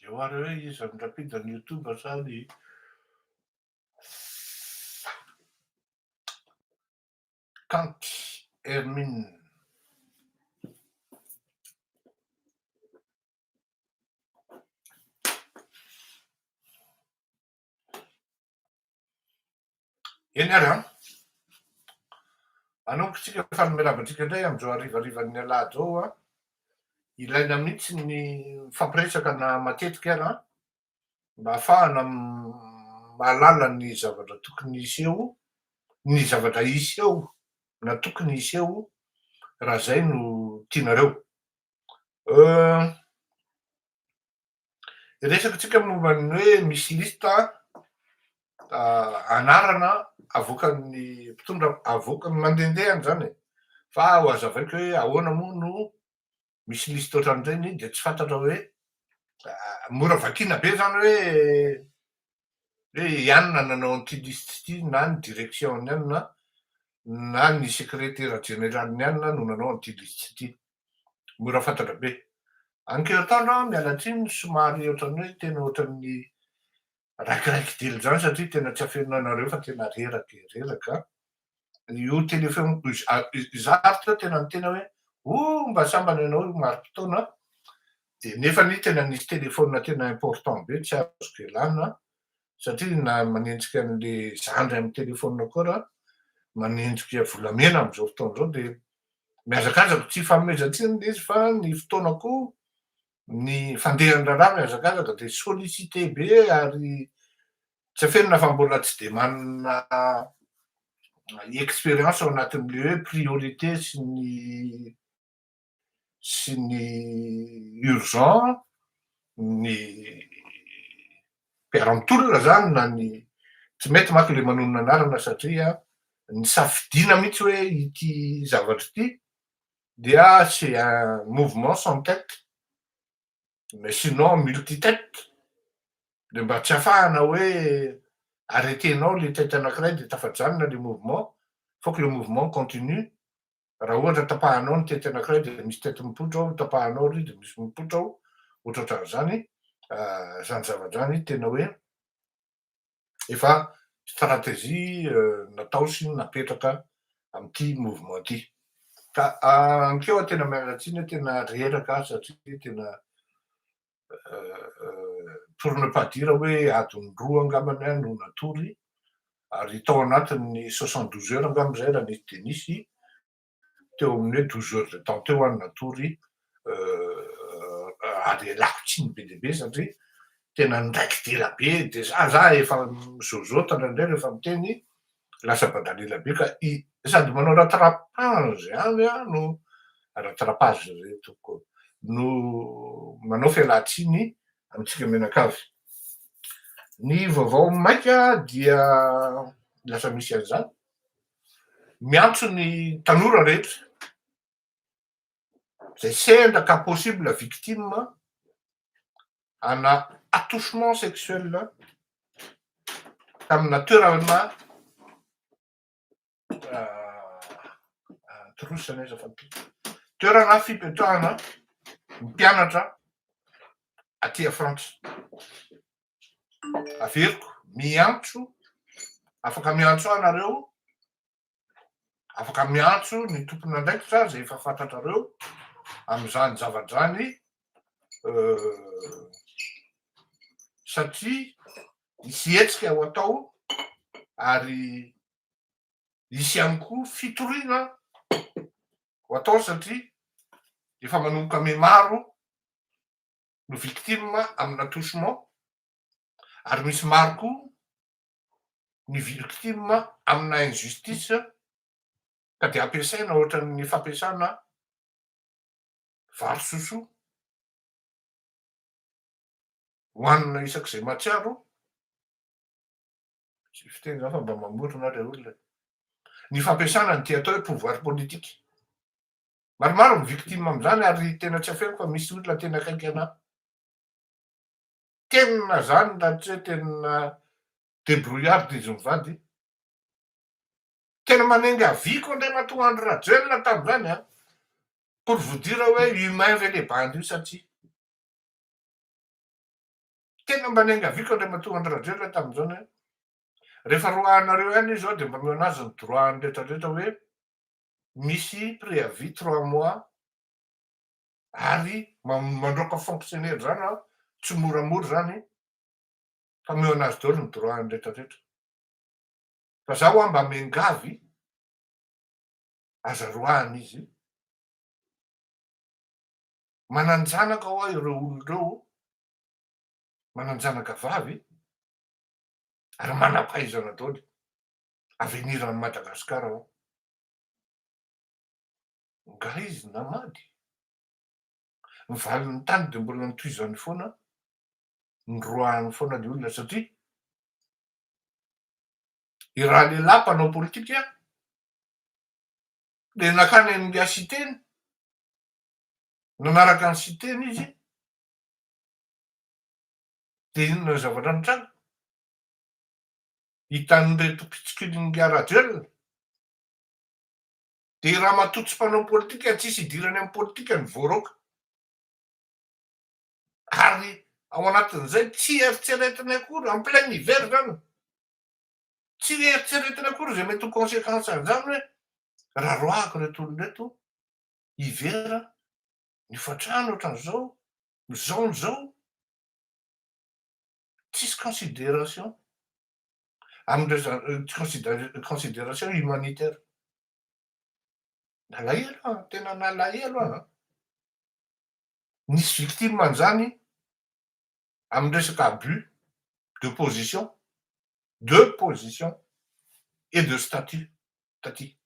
Eo ary hoe iza no rapide ny youtube sa ny Kanty Hermine. Eny ary an! Hanomboka tsika faly miarahaba antsika indray amin'izao harivarivan'ny alahady izao an! Ilaina mihitsy ny mifampiresaka na matetika ary an, mba hahafahana mahalala ny zavatra tokony hiseho, ny zavatra hiseho na tokony hiseho raha izay no tianareo. Hiresaka tsika momba ny hoe misy liste anarana avoakan'ny mpitondra, avoakan'ny mandehandeha any zany e, fa ho azavaiko hoe ahoana moa no misy liste ohatran'ireny de tsy fantatra hoe mora vakiana be zany hoe hoe i anona nanao an'ity liste ity na ny direction-n'ny anona na ny sekretera jeneralin'ny anona no nanao an'ity liste ity. Mora fantatra be. Ankehitrano aho miala tsiny somary ohatran'ny hoe tena ohatran'ny raikiraiki-dily izany satria tena tsy afenina anareo fa tena reraka e, reraka. Io téléphone, izaho ary teo tena niteny hoe oh mba sambany ianao io mari-potoana dia nefa anie tena nisy téléphone tena important be tsy azoko ialana satria na manenjika an'le zandry amin'ny téléphone koa raha manenjika volamena amin'izao fotoana izao dia mihazakazaka, tsy ifanomezan-tsiny ilay izy fa ny fotoana koa ny fandehan'ny raharaha mihazakazaka dia sollicité be ary tsy afenina fa mbola tsy dia manana expérience ao anatin'ilay hoe priorité sy ny sy ny urgent ny mpiara-mitolona zany na ny tsy mety manko le manonona anarana satria ny safidiana mihitsy hoe ity zavatra ity dia c'est un mouvement sans tête mais sinon multi-tête de mba tsy afahana hoe arrêter-nao le tête anankiray de tafajanona le mouvement, faut que le mouvement continue. Raha ohatra tapahanao ny tety anankiray dia misy tety mipoitra ao, tapahanao ry dia misy mipoitra ao, ohatrohatran'izany, zany zavatra zany tena hoe efa stratégie natao sy napetraka amin'ity mouvement ity. Ka ankeo aho tena miala tsiny hoe tena reraka aho satria tena pour ne pas dire hoe adiny roa angambany aho no natory ary tao anatin'ny 72 heures angamba zay raha nisy de nisy teo amin'ny hoe 12 heures de temps teo aho no natory ary ialako tsiny be dia be satria tena niraiki-dela be de za za efa mizôzôta indraindray rehefa miteny lasa badalila be ka i sady manao rattrapage ihany aho no rattrapage re tompoko no manao fialan-tsiny amintsika mianakavy. Ny vaovao maika dia lasa misy an'izany, miantso ny tanora rehetra zay sendra ka possible victime ana attouchement sexuel tamina toerana torosana izy fa toerana fipetrahana mpianatra aty Frantsa. Averiko, miantso, afaka miantso ahy nareo, afaka miantso ny tompon'andraikitra zay efa fantatrareo amin'izany zavatra zany satria hisy hetsika ho atao ary hisy ihany koa fitoriana ho atao satria efa manomboka mihamaro no victime amina attouchement ary misy maro koa ny victime amina injustice ka de ampiasaina ohatran'ny fampiasana vary sosoa hohanina isak'izay mahatsiaro, tsy fiteny zany fa mba mamorona re olona, ny fampiasana ny ty atao hoe pouvoir politique. Maromaro ny victime am'izany ary tena tsy afeniko fa misy olona tena akaiky anahy. Tena zany raha tsy hoe tena débrouillard izy mivady. Tena manengy aviko Andriamatoa Andry Rajoelina tamin'izany an, pour vous dire hoe humain ve le bandy io sa tsia. Tena mba niangaviako Andriamatoa Andry Rajoelina tamin'izany hoe rehefa roahanareo ihany izy zao de mba omeo anazy ny droit-ny rehetrarehetra hoe misy préavis 3 mois ary mandroaka fonctionnaire zany a, tsy moramora zany, fa omeo anazy daholo ny droit-ny rehetrarehetra. Fa zaho a mba miangavy, aza roahana izy, manan-janaka ao a ireo olo reo, manan-janaka vavy ary manam-pahaizana daholy, avenir-any Madagasikara ao nga izy namaly ny valiny tany, de mbola nitohizany foana, nyroahany foana le olona, satria i raha lehilahy mpanao politika de nakany amin'ny Siteny, nanaraka ny Siteny izy, de inona ny zavatra nitranga hitan'reto mpitsikilonga Rajoelina? De raha matoa tsy mpanao politika, tsisy idirany amy politika, ny voaroaka, ary ao anatin'izay tsy eritreretiny akory, en plein hiver zany, tsy eritreretiny akory zay mety ho conséquence an'izany hoe raha roahako reto olo reto, hiver, ny fatrano ohatran'izao zao n'izao, tsisy considération amindreo, considération humanitaire. Nalahelo a, tena nalahelo a. Nisy victime an'izany amy resaka abus de position et de statut taty.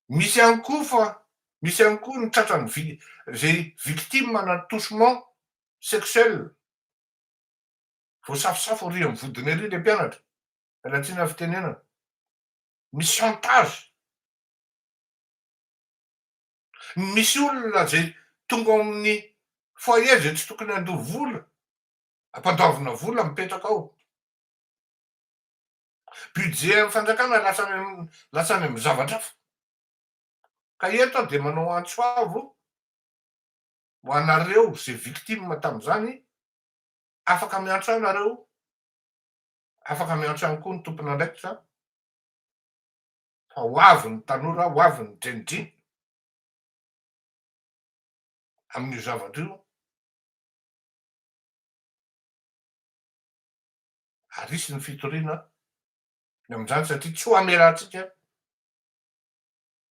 Misy ihany koa, fa misy ihany koa ny tratrany zay victime na attouchement sexuel, voasafosafo ary amy vodiny ary le mpianatra, alatsina fitenenana, misy chantage, misy olona zay tonga ao amin'ny foyer zay tsy tokony andoa vola, ampandoavina vola mipetraka ao, budget amy fanjakana lasa any amy zavatra hafa. Ka eto aho de manao antso avo ho anareo zay victime tam'izany, afaka miantso ahy nareo, afaka miantso ihany koa ny tompona andraikitra, fa ho avy ny tanora, ho avy ny drenidriny amin'io zavatra io, ary isy ny fitoriana ny am'izany, satria tsy ho amelantsika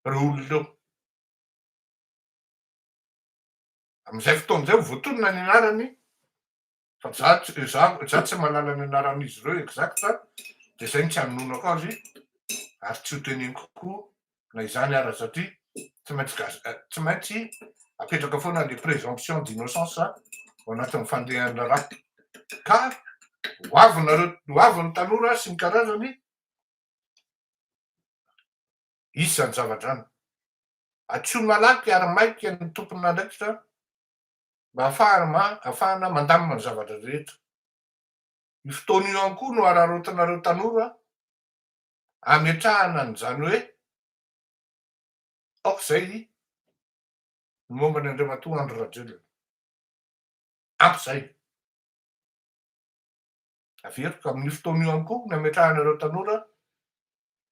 reo olo reo. Am'izay fotoana zay voatonona ny anarany, fa za tsy mahalala ny anaran'izy ireo exact, de zay ny tsy anononako azy ary tsy ho teneniko koa na izany ara, satria tsy maintsy tsy maintsy apetraka foana le présomption d'innocence ao anatin'ny fandehan'ny raharaha. Ka ho avy nareo, ho avy ny tanora sy ny karazany, isy zany zavatra any. Atsoy malaky ary maika ny tompona andraikitra mba ahafahana ma ahafahana mandamina ny zavatra rehetra. Io fotoana io ihany koa no ararotinareo tanora ametrahana an'izany hoe aoka zay ny momba ny Andriamatoa Andry Rajoelina, ampy zay. Averiko, amin'io fotoana io ihany koa ny ametrahanareo tanora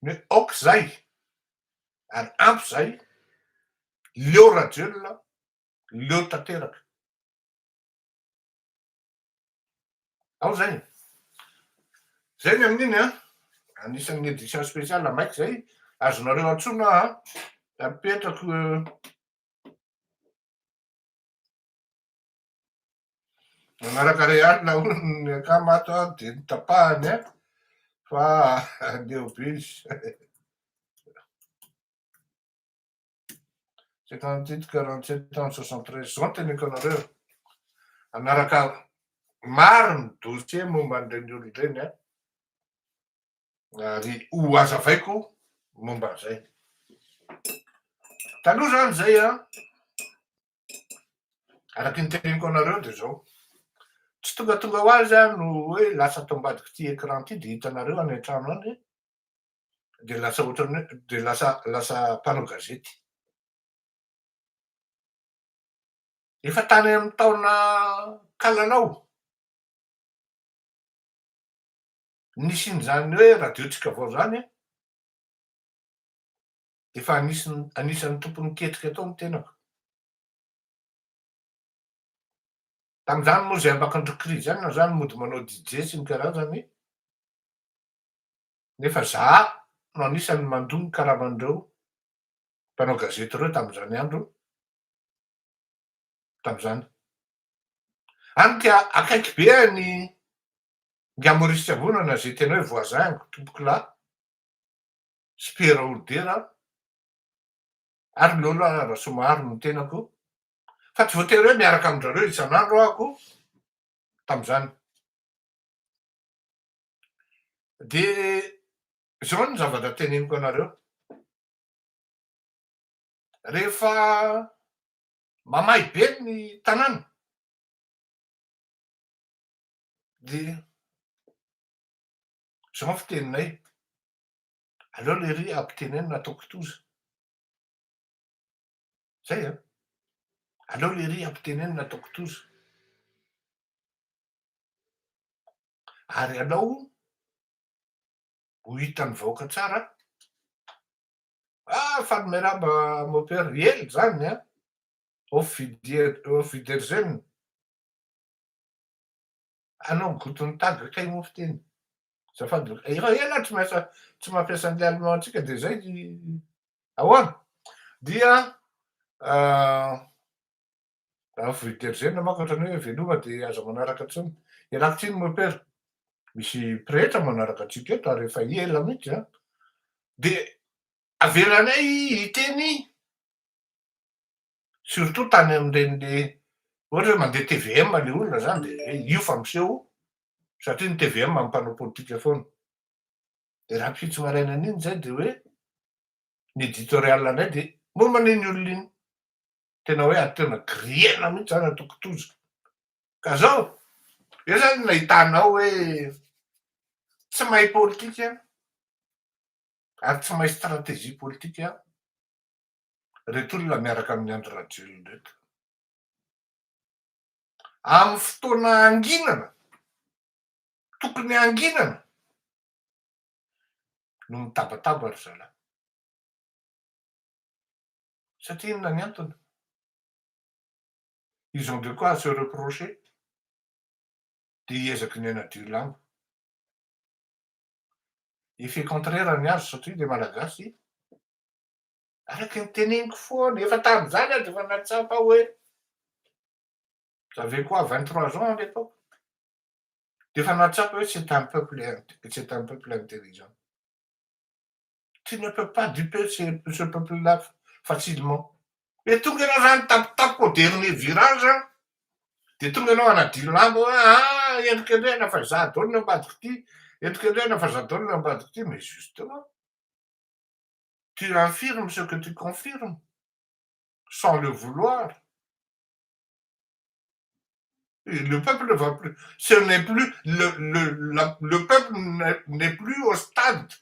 ny hoe aoka zay ary ampy zay, leo Rajoelina, leo tanteraka ao zay. Zay ny amin'iny a, anisan'ny édition spéciale maiky zay. Azonareo antsona a, apetrako manaraka Real hono ny akamato a, de nitapahany a, fa leo be izy. 58 47 ans 73 zao no teneko anareo, anaraka maro ny dossier momba an'ireny olo ireny a, ary ho azavaiko momba an'izay. Taloha zany zay a, araky ny teneniko anareo, de zao tsy tonga ho azy a no hoe lasa atao ambadiky ty écran ty, de hitanareo any an-trano any, de lasa ohatrany hoe de lasa mpanao gazety. Efa tany amy taona kalalao. Nisian'izany hoe radio-tsika vao zany an, efa anisan'ny anisan'ny tompon'ny ketrika tao ny tenako. Tamin'izany moa izay ambakindry cri zany na zany mody manao DJ sy ny karazany, nefa za no anisan'ny mandoa ny karaman'ireo mpanao gazety ireo tamin'izany andro tamin'izany. Any ka akaiky be an'i Ingahy Maurice Tsiavonana izay tena hoe voisin-ko tompokolahy sy Pierre Raolidera ary Lôla Rasoamaharo ny tenako fa tsy voatery hoe miaraka amin-dRareo isan'andro aho tamin'izany. Dia izao ny zavatra teneniko anareo, rehefa mamay be ny tanàna dia izao ny fiteninay, aleo lery ampitenenina atao kitoza. Zay an! Aleo lery ampitenenina atao kitoza. Ary alao ho hitan'ny vahoaka tsara, ah faly miarahaba mon père, ela zany an! Auf Wiedersehen. Anao guten Tag kay moa fiteny. Azafady, efa ela aho tsy miasa tsy mampiasa an'ilay allemand antsika dia zay ahoana? Dia Auf Wiedersehen manko ohatran'ny hoe veloma dia aza manaraka intsony. Ialako tsiny mon père, misy pretra manaraka antsika eto ary efa ela mihitsy an. Dia avelanay hiteny surtout tany amin'ireny le ohatra hoe mandeha TVM le olona zany de hoe io fa miseho satria ny TVM mpanao politika foana. De rahampitso maraina an'iny zay de hoe ny éditorial indray de momba an'iny olona iny. Tena hoe ary tena grillena mihitsy zany atao kitoza. Ka zao, eo zany no nahitanao hoe tsy mahay politika ary tsy mahay stratégie politika reto olona miaraka amin'i Andry Rajoelina reto. Amin'ny fotoana hanginana, tokony hanginana no mitabataba ry zalahy. Satria inona ny antony? Ils ont de quoi se reprocher dia hiezaky ny hanadio lamba. Effet contraire ny azy satria ilay Malagasy Araka ny teneniko foana, efa tamin'izany aho dia efa nahatsapa hoe j'avais quoi, 23 ans à l'époque, dia efa nahatsapa hoe c'est un peuple c'est un peuple intelligent. Tu ne peux pas duper ce ce peuple-là facilement. Hoe tonga ianao zany tampotampoka au dernier virage dia tonga ianao hanadio lamba hoe ah endrikendrehana fa izaho daholo no ambadiko ity, endrikendrehana fa izaho daholo no ambadiko ity, mais justement tu infirmes ce que tu confirmes sans le vouloir. Et le peuple ne va plus, ce n'est plus le le le peuple n'est plus au stade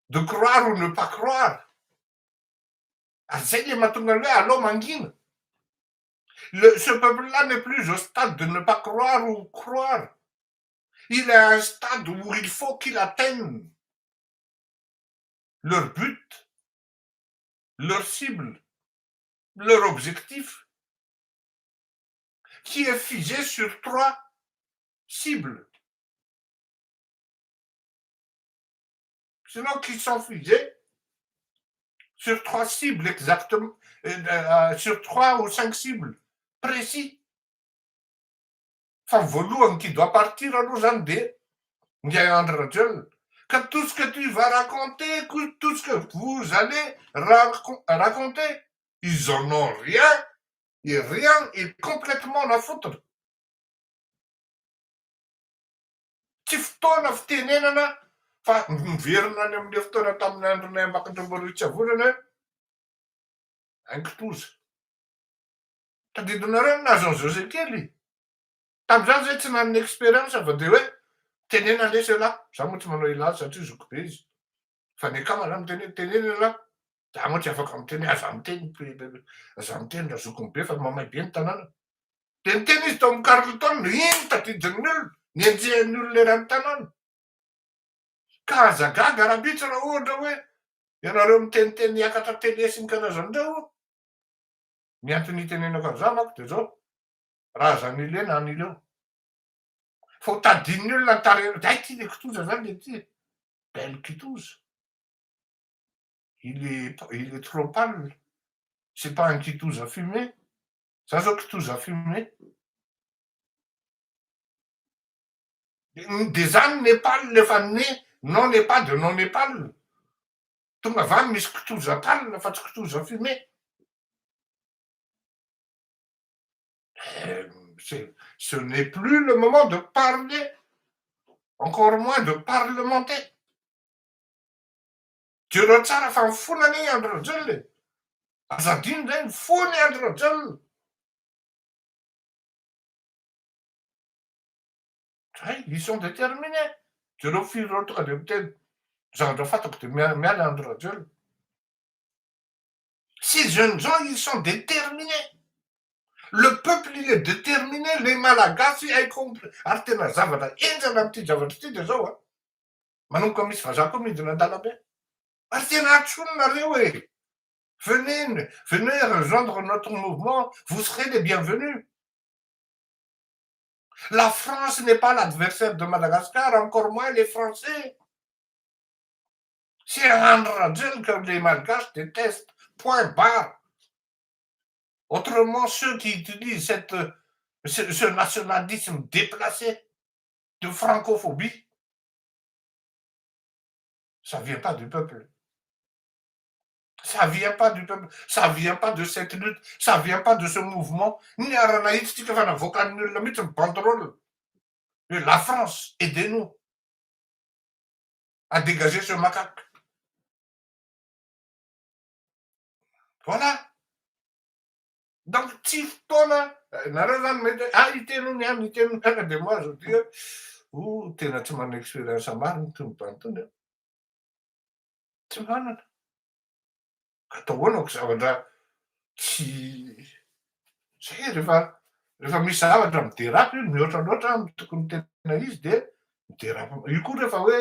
de croire ou ne pas croire. Ary zay le mahatonga ny hoe alao mangina. Le ce peuple là n'est plus au stade de ne pas croire ou croire. Il est à un stade où il faut qu'il atteigne leur but, leur cible, leur objectif, qui est figé sur trois cibles. Sinon, qui sont figés sur trois cibles exactement, sur trois ou cinq cibles précis. Fa voalohany qui doit partir aloha zany de ny Andry Rajoelina. Ka tout ce que tu vas raconter, tout ce que vous allez raconter, ils en ont rien et rien et complètement à foutre. Tsy fotoana fitenenana fa miverina any amin'ilay fotoana tamin'ny andronay Ambakindrombohitsy-Tsiavolana hoe haingon-toza. Tadidinareo ny nahazo an'i José kely? Tamin'izany zay tsy nanana expérience fa de hoe tenena lesy ialahy, za moa tsy manao ialahy satria zoky be izy, fa ny akama zany miteny hoe teneno ialahy, za moa tsy afaka miteny hoe aza miteny aza miteny razokiny be fa mamay be ny tanàna. De niteny izy tao amin'ny Carlton, iny tadidin'ny olona, nenjehin'ny olona eran'ny tanàna. Ka aza gaga rahampitso raha ohatra hoe ianareo miteniteny hiakatra télé sy ny karazan'ireo, ny antony itenenako an'izany manko dia izao, raha aza annulé na annuleo. Fa ho tadidin'ny olona ny tarehy, hay ity le kitoza zany le ity, belle kitoza. Il est, il est trop pâle. C'est pas un kitoza fumé. Za zao kitoza fumé. De zany Nepal efa né non n'est pas de non Nepal. Tonga avy any misy kitoza pâle fa tsy kitoza fumé. Ce n'est plus le moment de parler, encore moins de parlementer. Jereo tsara fa mifona anie i Andry Rajoelina e! Aza adino indray mifona i Andry Rajoelina. Dray, ils sont déterminés. Jereo firy ireo tonga dia miteny. Ny zavatra fantako dia miala Andry Rajoelina. Ces jeunes gens, ils sont déterminés. Le peuple, il est déterminé. Les Malagasy, y compris. Ary tena zavatra henjana amin'ity zavatra ity dia zao a. Manomboka misy vazaha koa midina an-dalambe. Ary tena antsoiny nareo e! Venez, venez rejoindre notre mouvement, vous serez les bienvenus. La France n'est pas l'adversaire de Madagascar, encore moins les Français. C'est Andry Rajoelina que les Malgaches détestent, point barre. Autrement, ceux qui utilisent cette, ce, ce nationalisme déplacé de francophobie, ça vient pas du peuple. Ça vient pas du peuple, ça vient pas de cette lutte, ça vient pas de ce mouvement. Niara-nahitsy tsika fa navoakan'ny olona mihitsy ny banderole. Hoe la France, aidez-nous à dégager ce macaque. Voilà. Donc tsy fotoana, nareo zany mety hoe ah hiteny hono ihany, hiteny hono ihany, de moi je dis hoe oh tena tsy manana expérience marina itony bandy itony an. Tsy manana. Atao ahoana ko zavatra tsy zay e, rehefa rehefa misy zavatra mi-derape io mihoatra loatra amin'ny tokony tena izy de mi-derape, io koa rehefa hoe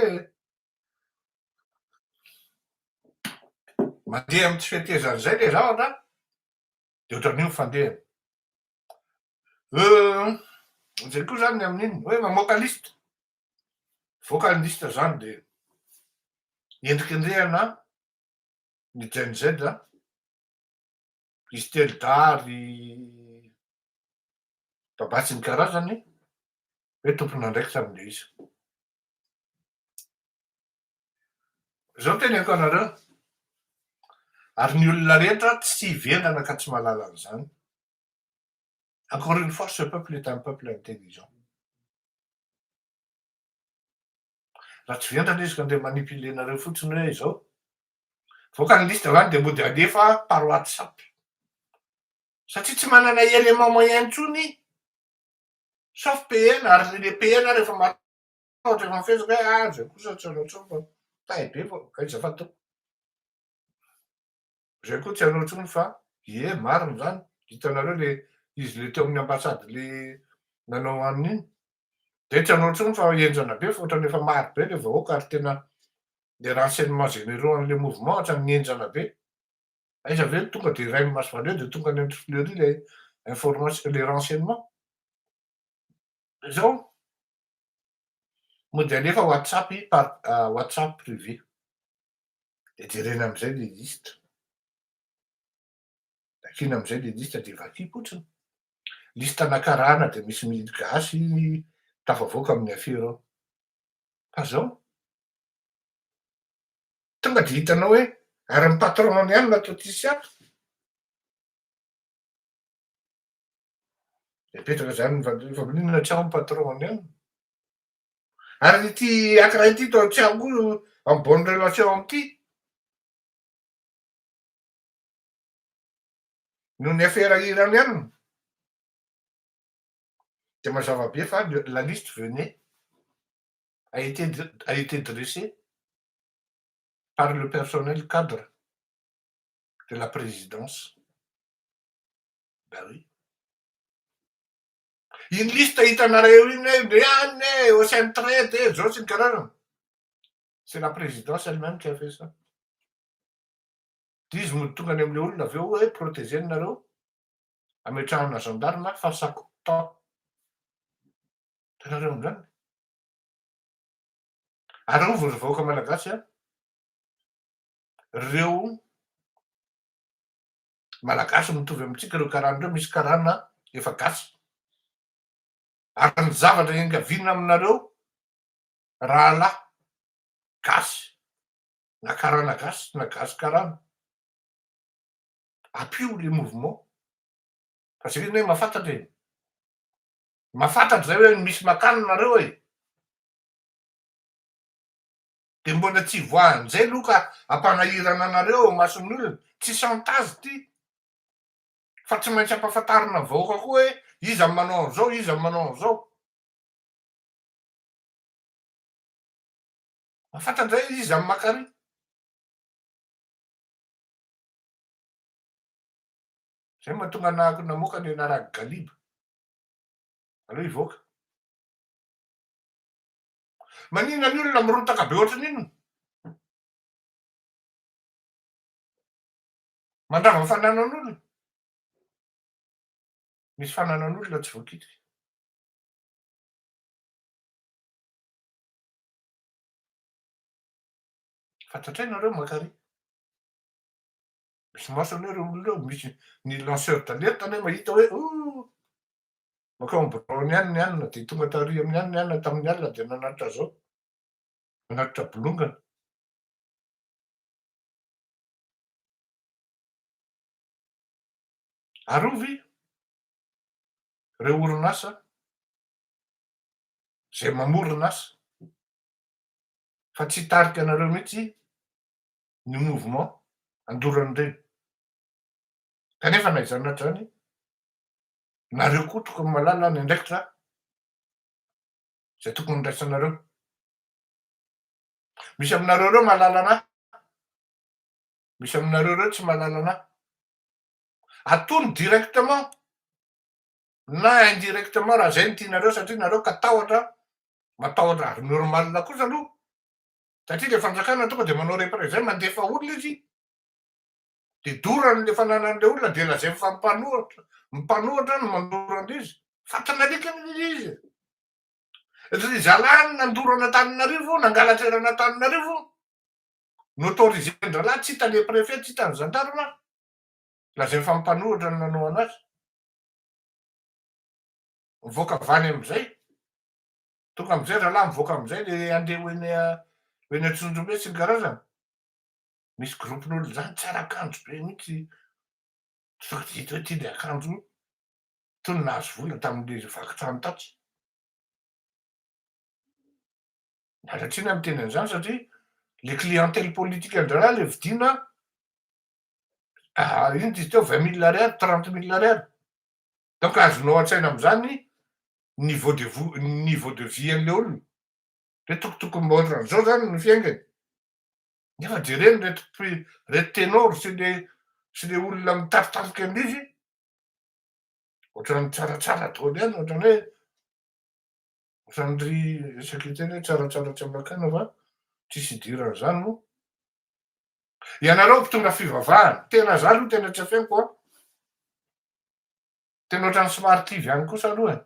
mandeha amin'ny tsy fetezan'izay le zavatra de ohatran'io ny fandehany. Zay koa zany ny amin'iny hoe mamoaka liste, mivoaka ny liste zany de endrikendrehana ny Gen Z, izy telo dahy ry Babà sy ny karazany hoe tompon'andraikitra amin'ilay izy. Izao no teneniko anareo, ary ny olona rehetra tsy vendrana ka tsy mahalala an'izany. Encore une fois, ce peuple est un peuple intelligent. Raha tsy vendrana izy ka andeha manipuler-nareo fotsiny hoe izao. Avoaka ny liste zany de mody alefa par WhatsApp. Satria tsy manana élément moyen intsony sauf PN ary le PN ary efa matahotra efa mifezoka hoe ah zay kosa tsy hanao intsony fa tay be vao aiza fa tompoko. Zay koa tsy hanao intsony fa ie marina zany hitanareo le izy le teo amin'ny ambassade le nanao an'iny. De tsy hanao intsony fa henjana be fa ohatran'ny efa maro be le vahoaka ary tena le renseignements généraux an'le mouvement ohatran'ny henjana be. Aiza ve tonga de rain'ny masoandro eo de tonga any amin'ny Fleury le information le renseignement. Zao mody alefa WhatsApp par WhatsApp privé. De jerena am'izay le liste. Vakiana am'izay le liste de vakiam-potsiny. Liste ana karana de misy gasy tafavoaka amin'ny afera ao. Fa zao, tonga de hitanao hoe ary ny patron-ny ihany no atao tsisy ato. Mipetraka zany ny vadiny fa maninona tsy ao ny patron-ny ihany. Ary ity ankiray ity toa tsy ao koa en bonne relation amin'ity. Noho ny afera iraniana. Dia mazava be fa la liste venait a été a été dressée par le personnel cadre de la présidence. Ben oui. Iny liste hitanareo iny hoe ndre any e, ohatran'ny traite e, zao sy ny karazany. C'est la présidence elle-même qui a fait ça. De izy mody tonga any am'le olona avy eo hoe protéger nareo, ametrahana gendarme fa ça coûte tant. Hitanareo am'zany? Ary rovy ry vahoaka malagasy a, reo malagasy mitovy amitsika reo karana reo, misy karana efa gasy. Ary ny zavatra iangaviana aminareo rahalahy gasy, na karana gasy na gasy karana, ampio le mouvement fa zay anie mahafantatra e, mahafantatra zay hoe misy makany nareo e, de mbola tsy voahan'izay aloha ka ampanahirana anareo eo imason'ny olona, tsy chantage ty fa tsy maintsy ampahafantarina ny vahoaka koa hoe iza no manao an'izao, iza no manao an'izao. Mahafantatra zay iza no maka ary. Zay mahatonga anahako namoaka ny anarako Galiba. Aleo hivoaka. Maninona ny olona mirotaka be ohatran'ny inona? Mandrava fananan'olona. Misy fananan'olona tsy voakitika. Fantatray nareo Makary. Misy maso anie ireo olona ireo, misy ny lanceur d'alerte anie mahita hoe oh mankao amin'ny biraon'ny anona ny anona dia tonga tary amin'ny anona ny anona tamin'ny alina dia nanatitra zao, nanatitra bolongana. Arovy ireo orinasa izay mamorona asa fa tsy hitarika anareo mihitsy ny mouvement andoran'ireny. Kanefa na izany na izany, nareo koa tokony mahalala ny andraikitra izay tokony handraisanareo. Misy aminareo ireo mahalala an'ahy, misy aminareo ireo tsy mahalala an'ahy. Atony directement na indirectement raha zay no tianareo satria nareo katahotra matahotra ary normal kosa aloha satria le fanjakana tonga de manao représailles mandefa olona izy de dorany le fananan'le olona de lazainy fa mpanohatra mpanohatra no mandoro an'le izy fatin'alika anie izy ry zalahy ny nandoro an'Antananarivo nangalatra eran'Antananarivo noautoriser-ndralahy tsy hita le préfet tsy hita ny gendarme lazainy fa mpanohatra no nanao anazy Mivoaka avy any amin'izay, tonga amin'izay rahalahy mivoaka amin'izay le handeha ho eny ho eny Antsonjombe sy ny karazany. Misy groupe-n'olona izany tsara akanjo be mihitsy, tonga dia hita hoe ity le akanjo toy ny nahazo vola tamin'le vaky trano tatsy. Miala tsiny aho miteny an'izany satria le clientèle politique an-drahalahy le vidiana inona izy teo 20 000 ariary, 30 000 ariary. Donc azonao an-tsaina amin'izany niveau de vo- niveau de vie an'le olona. Hoe tokotokony mba ohatran'izao zany ny fiaingany. Nefa jereny reto mpi- reto ténor sy le sy le olona mitaritarika an'izy, ohatran'ny tsaratsara daholo ihany, ohatran'ny hoe ohatran'ny ry saika hiteny hoe tsaratsara tsy aman-kana fa tsisy idiran'izany moa. Ianareo mpitondra fivavahana, tena za aloha tena tsy afeniko an. Tena ohatran'ny somary kivy ihany kosa aloha e.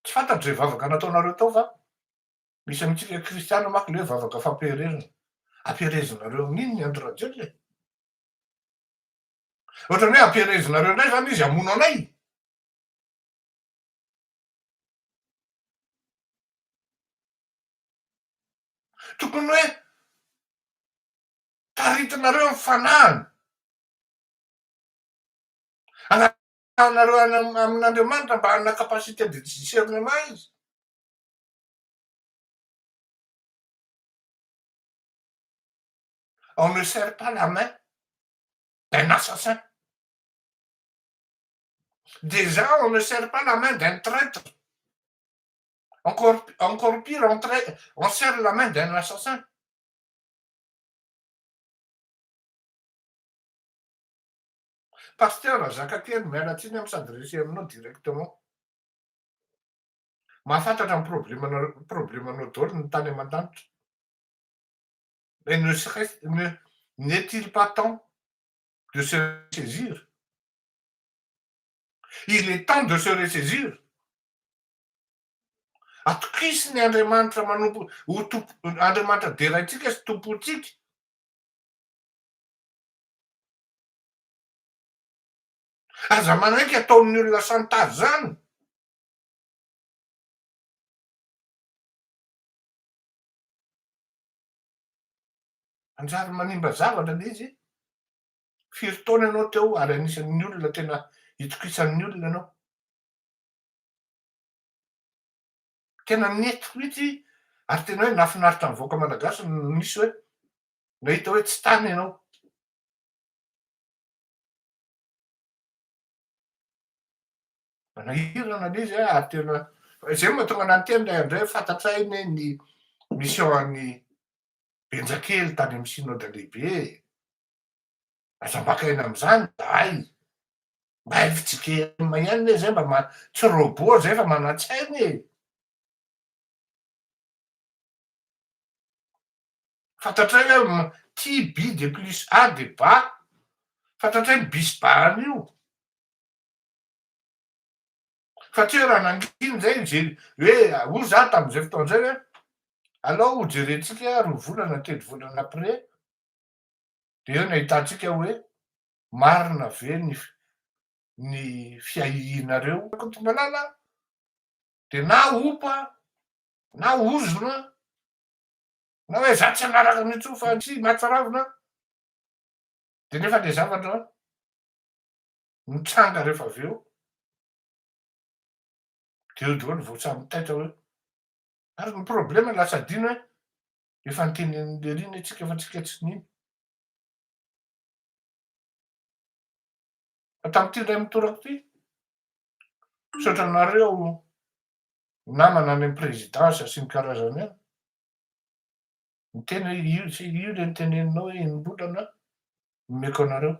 Tsy fantatro izay vavaka nataonareo tao fa misy amintsika kristiana manko le hoe vavaka fampiherezana. Ampiherezinareo amin'inona i Andry Rajoelina e? Ohatran'ny hoe ampiherezinareo indray izany izy hamono anay. Tokony hoe taritinareo ny fanahiny. Angatahanareo any amin'Andriamanitra mba hanana capacité de discernement izy. On ne serre pas la main d'un assassin. Déjà, on ne serre pas la main d'un traître. Encore, encore pire, on, on serre la main d'un assassin. Pasteur Zakakely, miala tsiny aho mi-s'adresser aminao directement. Mahafantatra ny problemanareo problemanao daholo ny tany aman-danitra. Mais ne serait ne n'est-il pas temps de se ressaisir? Il est temps de se ressaisir. Atokisy ny Andriamanitra manompo ho tompo Andriamanitra deraintsika sy tompontsika. Aza manaiky ataon'ny olona chantage zany. Manjary manimba zavatra le izy. Firy taona ianao teo ary anisan'ny olona tena itokisan'ny olona ianao. Tena nety mihitsy ary tena hoe nahafinaritra ny vahoaka malagasy ny nisy hoe nahita hoe tsy tany ianao. Manahirana le izy ary tena izay no mahatonga anah niteny ray André fantatray anie ny mission an'i Benjakely tany amin'ny synode lehibe e! Aza maka aina amin'izany zahay. Mba fjkm ihany anie zay mba ma- tsy robot zay fa manan-tsaina e! Fantatray hoe tia bi de plus a de ba. Fantatray ny bi sy ba an'io. Fa tsy hoe raha nangina zay nijery hoe hoy za tamin'izay fotoana izay hoe alao ho jerentsika roa volana telo volana après de eo no ahitantsika hoe marina ve ny ny fiahiahianareo. Rakotomalala de na opa na ozona na hoe za tsy hanaraka an'io intsony fa tsy mahatsiravina de nefa le zavatra mitranga rehefa avy eo de eo daholo vao samy taitra hoe ary ny problema lasa adino hoe efa nitenenin'i lery anie tsika fa tsika tsy nino fa tamin'ity indray mitoraka ity misaotra anareo namana any amin'ny présidence sy ny karazany any miteny hoe io tsy io le niteneninao hoe enim-bolana nomeko anareo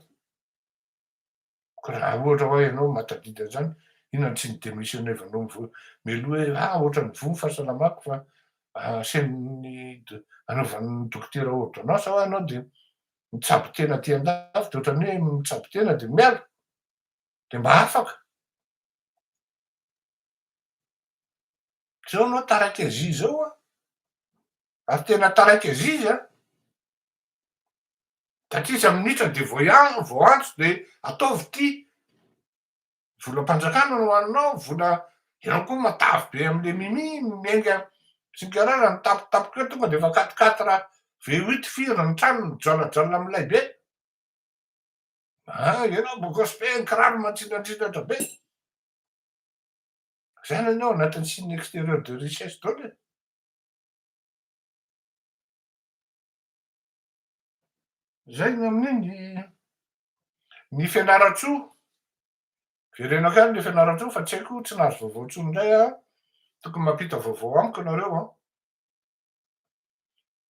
Ko raha ohatra hoa ianao mahatadidy an'izany, inona no tsy ni-demissionner-vanao mivo- mialoha hoe ah ohatran'ny voa ny fahasalamako fa asain'ny anaovan'ny dokotera ordonnance hoa ianao dia mitsabo tena aty an-dafy dia ohatran'ny hoe mitsabo tena dia miala, dia mba afaka. Zao ianao taraiky Asie zao an, ary tena taraiky Asie izy an. Satria iza minitra dia voaantso dia ataovy ity, volam-panjakana no haninao, vola, ianao koa matavy be amle mimi miainga sy ny karazany, tampotampoka eo tonga dia efa quatre quatre V huit firy ny trano mijoalajoala milay be, ah ianao beau gosse be, ny kiraro mantsinatsinatra be, zany anie ao anatin'ny signe exterieur de richesse daholo e. Zay ny amin'iny ny Fianarantsoa, verenako ihany le Fianarantsoa fa tsy haiko tsy nahazo vaovao intsony indray aho, tokony mampita vaovao amiko nareo an.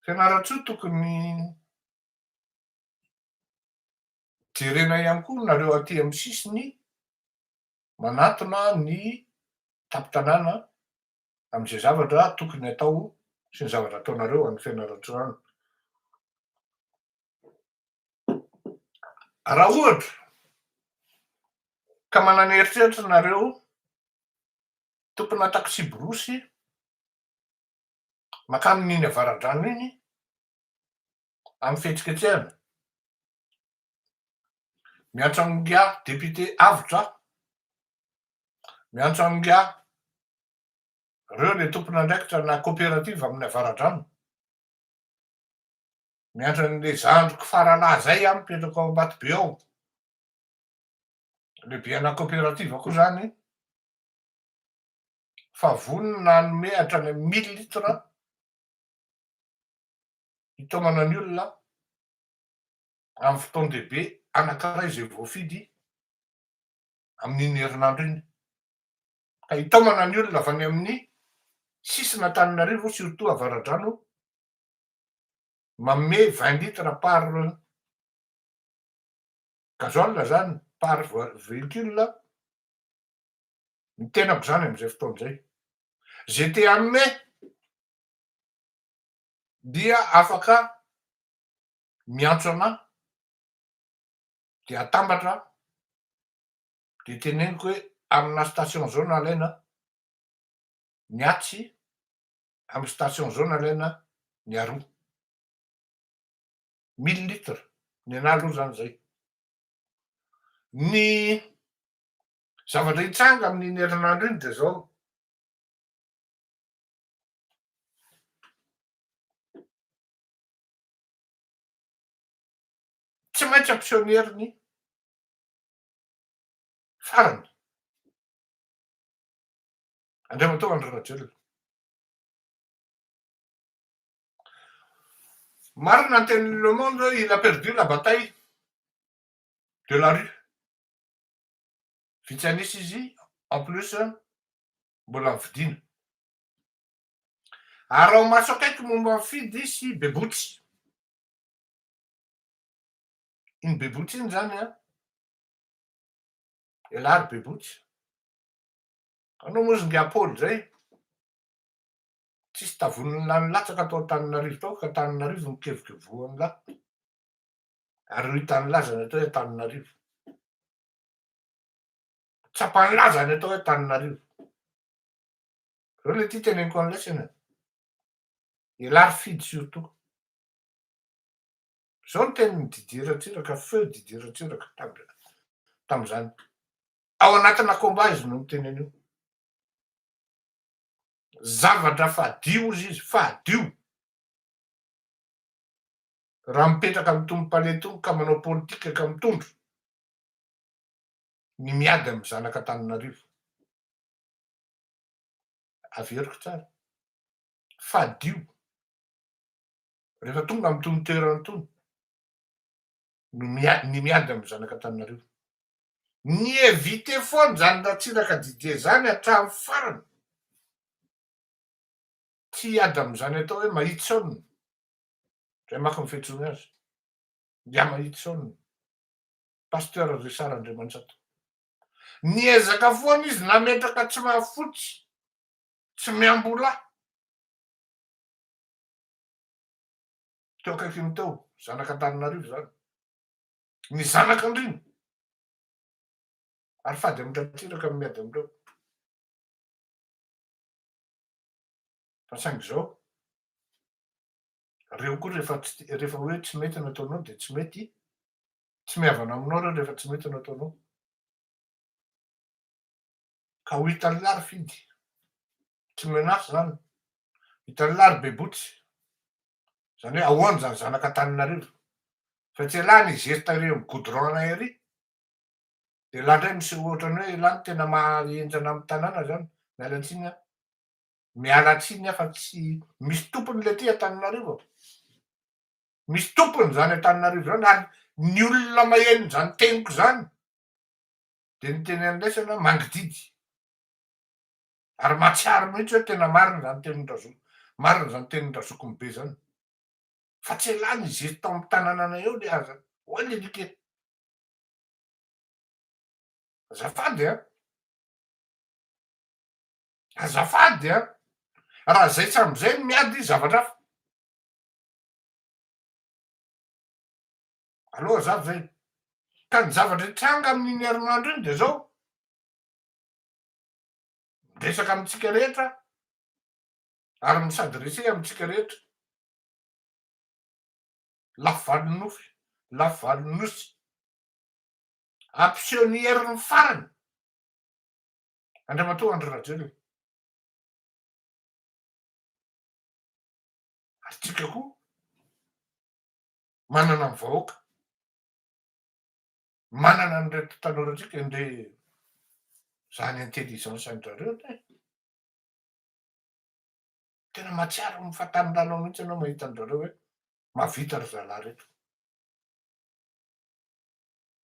Fianarantsoa tokony jerena ihany koa nareo aty amin'ny sisiny manatona ny tampon-tanàna amin'izay zavatra tokony atao sy ny zavatra ataonareo any Fianarantsoa any. Raha ohatra ka manana eritreritra nareo tompona taksiborosy mankany amin'iny Avaradrano iny amin'ny fihetsiketsehana, miantso an'ingahy député Avotra aho, miantso an'ingahy reo le tompon'andraikitra na coopérative amin'ny Avaradrano, miantso an'le zandriko faralahy zay aho mipetraka ao Ambatobe ao, lehibe ana coopérative koa zany fa vonona hanome hatrany amin'ny mille litres hitaomana ny olona amin'ny fotoan-dehibe anankiray izay voafidy amin'iny herinandro iny. Ka hitaomana ny olona avy any amin'ny sisin'Antananarivo surtout Avaradrano manome vingt litres par gasoil zany par véhicule ny tenako zany amin'izay fotoana izay. Zay te hanome dia afaka miantso anahy de atambatra de teneniko hoe amina station zao no alaina ny atsy, amy station zao no alaina ny aroa. Mille litres ny anahy aloha zany zay. Ny zavatra hitranga amin'iny herinandro iny de zao. Tsy maintsy ampiseho ny heriny farany Andriamatoa Andry Rajoelina. Marina ny tenin'ny Le Monde hoe il a perdu la bataille de la rue. Vitsy an'isa izy, en plus mbola mividiana. Araho maso akaiky momba an'i Fidy sy Bebotsy. Iny Bebotsy iny zany an, elah ry Bebotsy. Anao moa zinga Paoly zay, tsisy tavon'lah nilatsaka tao Antananarivo tao ka Antananarivo no kevokevohan'lah. Ary ho hitan'lah zany atao hoe Antananarivo. Tsapan'lah zany atao hoe Antananarivo. Zao le ty teneniko an'lah sena. Elah ry Fidy surtout. Zao ny tenin'i Didier Ratsiraka, feu Didier Ratsiraka tam'zany. Ao anatina combat izy no miteny an'io. Zavatra fadio ozy izy, fadio. Raha mipetraka amin'itony palais itony ka manao politika ka mitondra, ny miady amin'ny zanak'Antananarivo. Averiko tsara. Fadio. Rehefa tonga amin'itony toerana itony, no mia- ny miady amin'ny zanak'Antananarivo. Ni-éviter foana izany Ratsiraka Didier izany hatramin'ny farany. Tsy hiady amin'izany atao hoe Mahitson. Izay manko ny fiantsoany azy. Ingahy Mahitson. Pasteur Richard Andriamanjato. Niezaka foana izy nametraka tsy mahafotsy, tsy miamboho lahy. Teo akaikiny teo, zanak'Antananarivo izany. Ny zanak'Andriana. Ary fady amin-dRatsiraka ny miady amin'ireo. Fa saingy izao, reo koa rehefa tsy rehefa hoe tsy mety ny ataonao dia tsy mety, tsy mihavana aminao reo rehefa tsy mety ny ataonao. Ka ho hitan'lah ry Fidy, tsy menace zany, hitan'lah ry Bebotsy, zany hoe ahoana zany zanak'Antananarivo, fa tsy elah ny geste ery amin'ny goudron anay ery, de elah ndray miseho ohatran'ny hoe elah no tena maha-henjana amin'ny tanàna zany, miala tsiny aho, miala tsiny aho fa tsy, misy tompony le ty Antananarivo e, misy tompony zany Antananarivo zany ary ny olona maheno zany teniko zany, dia niteny an'ilay hoe mangididy ary mahatsiaro mihitsy hoe tena marina izany tenin-dRazoky, marina izany tenin-dRazokiny be izany. Fa tsy elah ny zesty tao amin'ny tanànanay eo le aza. Hoy le like. Azafady an! Azafady an! Raha zay tsy amizay no miady zavatra hafa. Aloha za zay. Ka ny zavatra hitranga amin'iny herinandro iny de zao, miresaka amintsika rehetra ary mi-s'adresser amintsika rehetra, lafy valon'ny nofy, lafy valon'ny nosy, hampiseho ny heriny farany Andriamatoa Andry Rajoelina. Ary tsika koa manana ny vahoaka, manana an'ireto tanorantsika ndre zany intelligence an-drareo anie. Tena mahatsiaro ny fahataniranao mihitsy ianao mahita an-drareo hoe mahavita ry zalahy reto.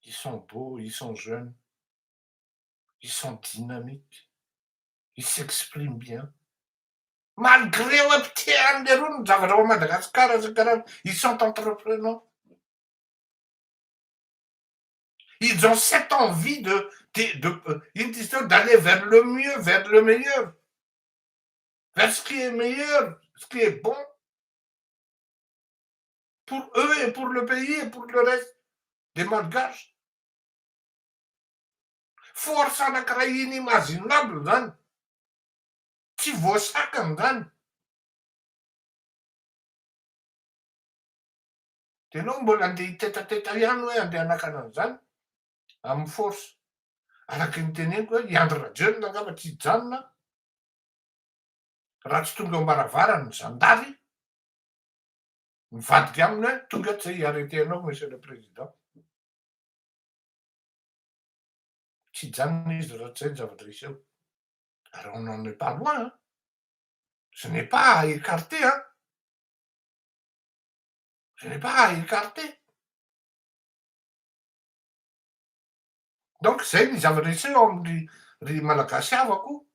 Ils sont beaux, ils sont jeunes, ils sont dynamiques, ils s'expriment bien. Malgré hoe pitehan'leroa ny zavatra ao Madagasikara sy karaha, ils sont entreprenants. Ils ont cette envie de, de, de, ino ty izy teo, d'aller vers le mieux, vers le meilleur. vers ce qui est meilleur, ce qui est bon pour eux et pour le pays et pour le reste des malgaches. Force anankiray inimaginable zany, tsy voasakana zany. De enao mbola andeha hitetateta ihany hoe andeha hanakana an'izany amin'ny force. Araky ny teneniko hoe i Andry Rajoelina angamba tsy hijanona raha tsy tonga eo am-baravarany ny zandary mivadika aminy hoe tonga eto zay hi-arreter anao monsieur le président. Tsy hijanona izy raha tsy zay ny zavatra hiseho. Ary on n'en est pas loin hein. Ce n'est pas à écarter hein. Ce n'est pas à écarter. Donc zay ny zavatra hiseho amin'ny ry Malagasy havako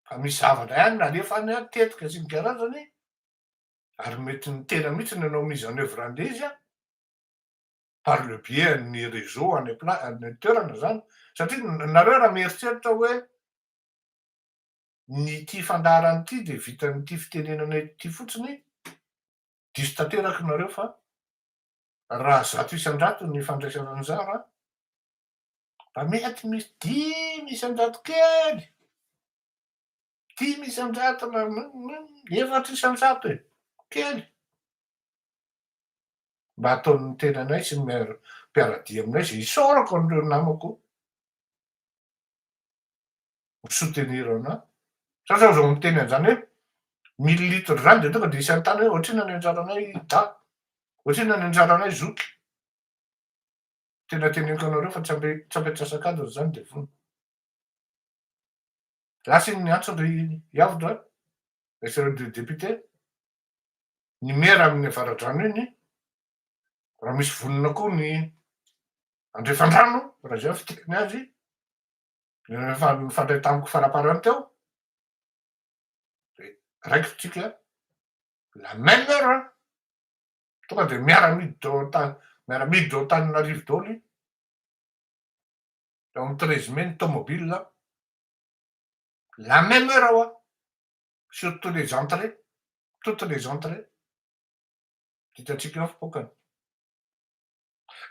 fa misy zavatra ihany nalefa any an, tetika sy ny karazany ary mety ny tena mihitsy ny hanao mise en oeuvre an'le izy an, par le biais an'ny réseau any am-pla- any an-toerana zany satria nareo raha mieritreritra hoe ny ity fandaharana ity de vitan'ity fitenenana ity fotsiny, diso tanteraka nareo fa raha 100% ny fandraisana anjara mba mety misy 5% kely, 5% na 4% e, kely, mba ataon'ny tenanay sy ny mpiara-dia aminay izay isaorako an'ireo namako mi-soutenir anah, za zao vao miteny an'izany hoe mille litres zany de tonga de isan-tany hoe ohatrinona ny anjaranay da, ohatrinona ny anjaranay zoky, tena teneniko anareo fa tsy ampy tsy ampy antsasak'adiny zany de vonona. Lasa iny niantso ry Iavotra, monsieur le député, ny maire amin'ny Avaradrano iny, raha misy vonona koa ny Andrefandrano, raha izay ny fiteny azy, Rehefa nifandray tamiko faraparany teo de raikitra tsika la même heure tonga de miara-miditra ao an-tany miara-miditra ao Antananarivo daholo eo amin'ny 13 mai ny tomobile la même heure hoa sur tous les entrées toutes les entrées vitantsika eo ny fipokany.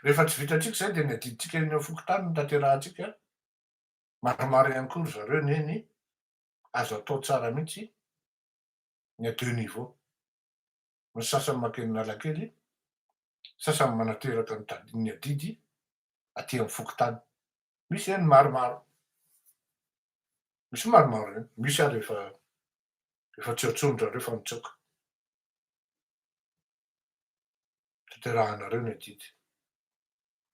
Rehefa tsy vitantsika izay dia ny adidintsika eny amin'ny fokontany no tanterahantsika, maromaro ihany koa ry zareo neny azo atao tsara mihitsy ny à deux niveaux, ny sasany mankeny Analakely, sasany manateraka ny ny adidy aty amin'ny fokontany, misy eny maromaro, misy maromaro eny, misy ary efa efa tsy eo intsony ry zareo fa nitsoaka. Tanterahanareo ny adidy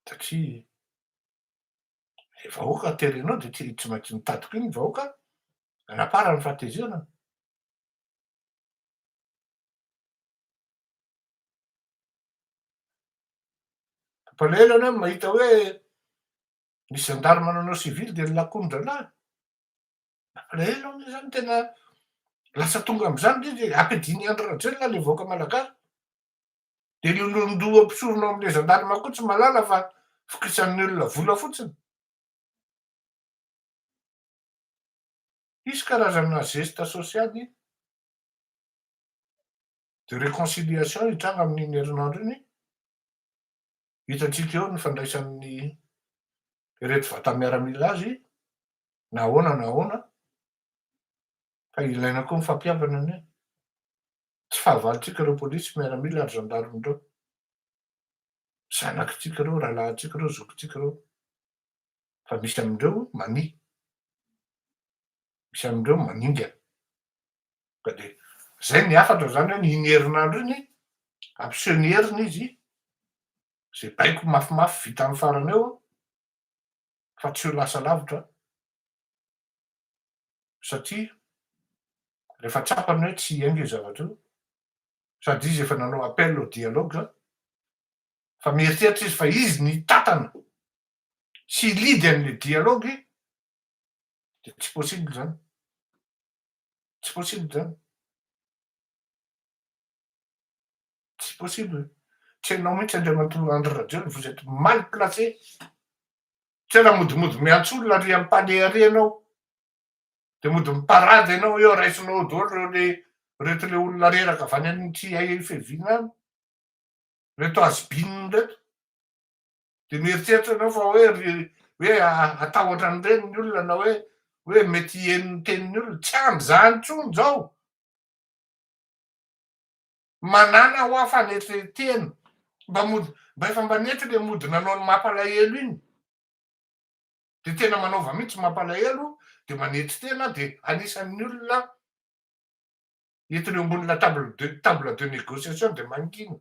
satria le vahoaka terenao de tsy tsy maintsy mitady koa ny vahoaka anaparany fahatezerana. Mampalahelo anie ny mahita hoe misy gendarme nanao civil de nilakoan-dralahy. Mampalahelo anie zany tena lasa tonga am'zany le izy e, ampiadian'i Andry Rajoelina le vahoaka malagasy. De ny olon-doha mpisorona ao amin'ilay gendarme koa tsy mahalala fa vokisan'ny olona vola fotsiny. Hisy karazana geste sosialy de réconciliation hitranga amin'iny herinandro iny, hitantsika eo ny fandraisan'ny ireto vata-miaramila azy na ahoana na ahoana fa ilaina koa ny fampihavana anie. Tsy fahavalontsika ireo polisy, miaramila ary gendarme ireo. Zanakitsika ireo, rahalahintsika ireo, zokintsika ireo. Fa misy amin'ireo mania. Misy amin'ireo maningana. Ka dia zay ny hafatra zany hoe iny herinandro iny, ampiseho ny heriny izy, zay baiko mafimafy vita amin'ny farany eo, fa tsy ho lasa lavitra. Satria rehefa tsapany hoe tsy hiainga io zavatra io, sady izy efa nanao appel au dialogue, fa mieritreritra izy fa izy ny hitantana sy hi-lead an'le dialogue, de tsy possible zany. Tsy possible zany. Tsy possible. Tsy hainao mihitsy Andriamatoa Andry Rajoelina, vous êtes mal placé. Tsy raha modimody miantso olona ary amin'ny palais ary ianao. De mody miparade ianao eo, raisinao eo daholo reo le reto le olona reraka avy any amin'ny tsy hay fiaviana any, reto has-been reto. De mieritreritra ianao fa hoe ry hoe hatahotra an'ireny ny olona na hoe hoe mety hiheno ny tenin'ny olona. Tsy am'zany intsony zao. Manana hoa fanetren-tena. Mba mody mba efa mba nety le mody nanao ny mampalahelo iny. De tena manaova mihitsy mampalahelo de manetry tena de anisan'ny olona entina eo ambony la table de table de négociation de mangina.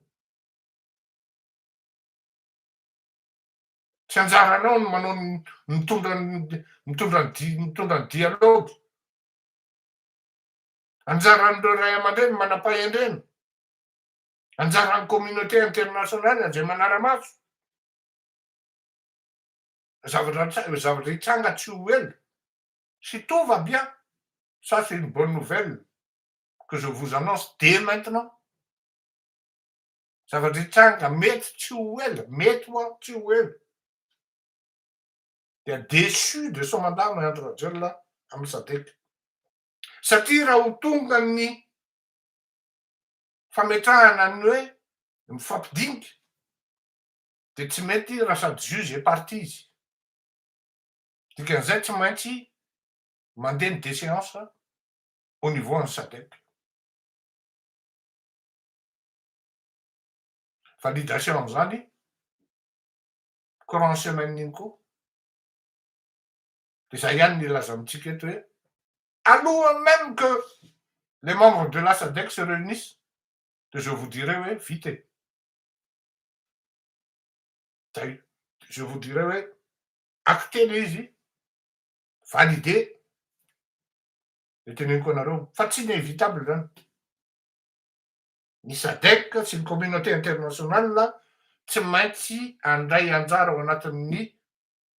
Tsy anjaranao ny manao ny mitondra ny mitondra ny di mitondra ny dialogue. Anjaran'ireo ray aman-dreny manam-pahendrena. Anjaran'ny communauté internationale izay manara-maso. Zavatra zavatra hitranga tsy ho ela. Si tout va bien, ça c'est une bonne nouvelle que je vous annonce dès maintenant. Zavatra hitranga mety tsy ho ela, mety hoa tsy ho ela. Dia déchu de son mandat Andry Rajoelina amin'ny SADC. Satria raha ho tonga ny fametrahana ny hoe mifampidinika de tsy mety raha sady juge et partie izy. Dikan'izay tsy maintsy mandeha ny déchéance au niveau an'ny SADC. Validation am'izany courant semaine iny koa. De zay ihany ny ilaza amintsika eto hoe aloha même que les membres de la SADC se réunissent de je vous dirai hoe vita e. Zay, je vous dirai hoe acté le izy, validé, de teneniko anareo fa tsy inévitable zany. Ny SADC sy ny communauté internationale tsy maintsy andray anjara ao anatin'ny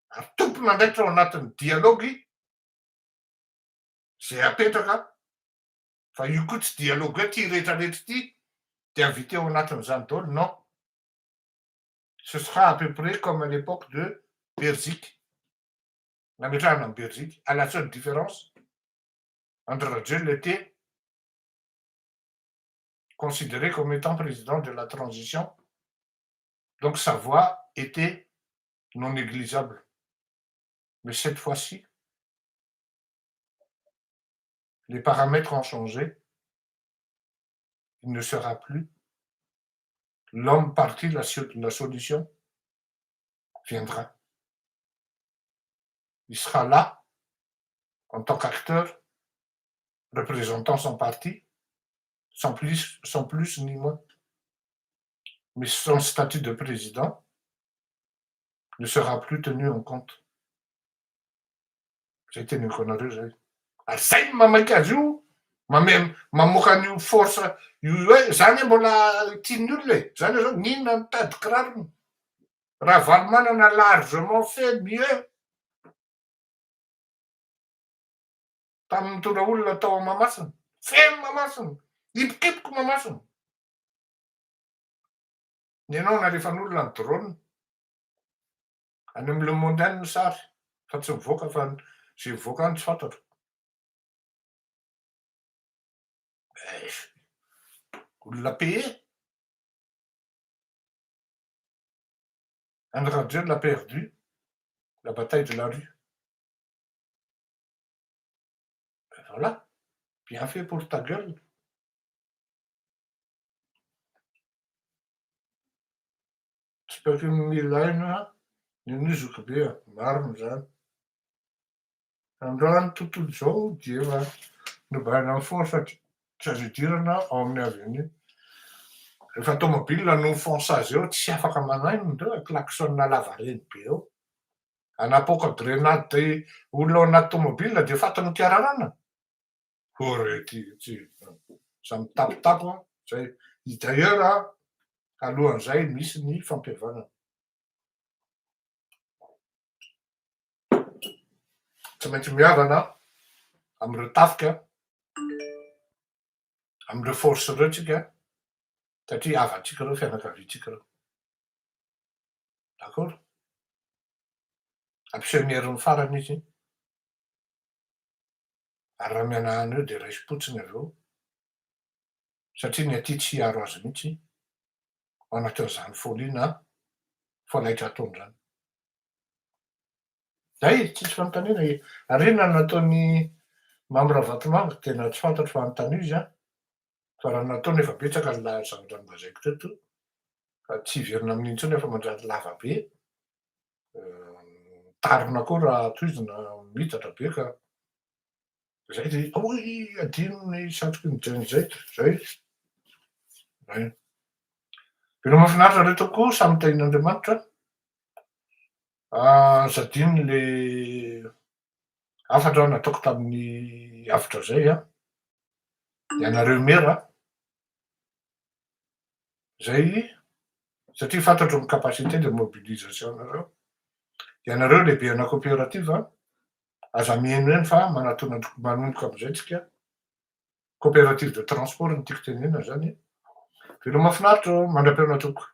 ary tompon'andraikitra ao anatin'ny dialogue zay apetraka fa io koa tsy dialogue hoe ty rehetrarehetra ty de invité ao anatin'izany daholo, non. Ce sera à peu près comme à l'époque de Belgique. Nametrahana ny Belgique, à la seule différence, Andry Rajoelina était considéré comme étant président de la transition, donc sa voix était non négligeable. Mais cette fois-ci, les paramètres ont changé. Il ne sera plus l'homme parti, la solution viendra. Il sera là en tant qu'acteur représentant son parti, sans plus ni moins. Mais son statut de président ne sera plus tenu en compte. Zay teneniko anareo zay. Ary zay ny mamaiky azy io, mame mamoaka an'io force io hoe zany hoe mbola tian'ny olona e. Zany hoe zao n'inona mitady kirarony. Ravalomanana largement fait mieux tamin'ny nitondra olona tao Mahamasina. Feno Mahamasina, hipokipoky Mahamasina. Ny anao nalefan'olona ny drone. Any amy Le Monde any ny sary fa tsy mivoaka fa zay mivoaka any tsy fantatro. Olona payé. Andry Rajoelina a perdu la bataille de la rue. Voilà, bien fait pour ta gueule. Tsipaky ny milaina ny nozoko be a, marina zany. Androany tontolo izao dia efa nobahanan'ny force tsy azo idirana ao amin'ny avenue. Rehefa tomobile no mifonce azy eo tsy afaka manaino ndreo klaxon lavareny be eo. Anapoaka grenade olona ao anaty tomobile dia fatiny kararana. Ore ty tsy samy mitapitapy a zay. D'ailleurs alohan'izay misy ny fampihavanana. Tsy maintsy mihavana am'ireo tafika, am'ireo force ireo tsika satria havantsika ireo, fianakaviantsika ireo. D'accord? Ampiseho ny herin'ny farany izy. Ary raha mihanahana eo de raisim-potsiny avy eo satria ny aty tsy hiaro azy mihitsy ao anatin'izany folie na fanaitra ataony zany. Zay, tsisy fanontaniana e. Ary inona no nataony Mamy Ravatomanga? Tena tsy fantatro fa anontanio izy an. Fa raha nataony efa betsaka ny zavatra nolazaiko teto fa tsy hiverina amin'iny intsony fa manjary lava be. Mitarina koa raha tohizina miitatra be ka zay de oy adino ny satroky ny Gen Z zay. Zay. Veloma mahafinaritra re tompoko, samy tahian'Andriamanitra. Aza adino le hafatra nataoko tamin'ny avotra zay an. Ianareo mera zay satria fantatro ny capacité de mobilisation nareo. Ianareo lehibe ana coopérative, aza mihenoheno fa manatona manomboka amizay tsika. Coopérative de transport no tiako tenenina zany. Veloma mahafinaritra mandra-pihaona tompoko.